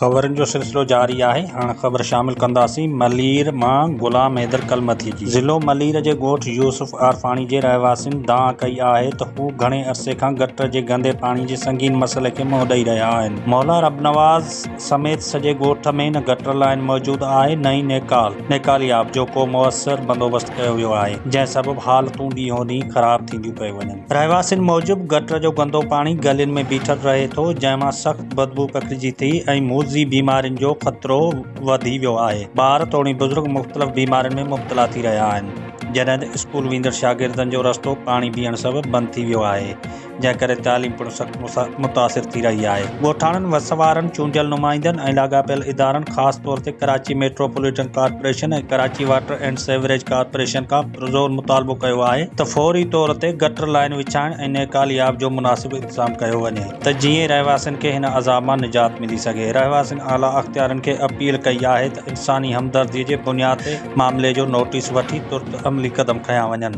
خبرن جو سلسلو جاري آهي، هاڻ خبر شامل ڪنداسين ملير مان غلام حيدر ڪلمتي جي. ضلعو ملير جي ڳوٺ يوسف عارفاڻي جي رهواسين دانهن ڪئي آهي ته هو گهڻي عرصي کان گٽر جي گندي پاڻي جي سنگين مسئلي کي منهن ڏئي رهيا آهن. مولا ربنواز سميت سڄي ڳوٺ ۾ نه گٽر لائين موجود آهي نه ئي نيڪال نيڪالي آب جو ڪو موثر بندوبست ڪيو ويو آهي، جنهن سبب حالتون ڏينهون ڏينهن خراب ٿينديون پيون وڃن. رهواسين موجب گٽر جو گندو پاڻي گلين ۾ بيٺل رهي ٿو، جنهن مان سخت بدبوء پکڙجي ٿي ۽ موذي بيمارين جو خطرو وڌي ويو آهي. ٻار توڻي بزرگ مختلف بيمارين ۾ مبتلا ٿي رهيا آهن، جڏهن ته اسڪول ويندڙ شاگردن جو رستو پاڻي بيهڻ سبب بند ٿي ويو آهي. جنهن ڪري تعليم پڻ سخت متاثر ٿي رهي آهي. ڳوٺاڻن، وس وارن، چونڊيل نمائندن ۽ لاڳاپيل ادارن خاص طور تي Karachi metropolitan corporation ۽ Karachi water and sewerage corporation کان پرزور مطالبو ڪيو آهي ته فوري طور تي گٽر لائين وڇائڻ ۽ نيڪالي آب جو مناسب انتظام ڪيو وڃي ته جيئن رهواسين کي هن عذاب مان نجات ملي سگهي. رهواسين اعليٰ اختيارين کي اپيل ڪئي آهي ته انساني همدردي جي بنياد تي معاملي جو نوٽيس وٺي ترت عملي قدم کنيا وڃن.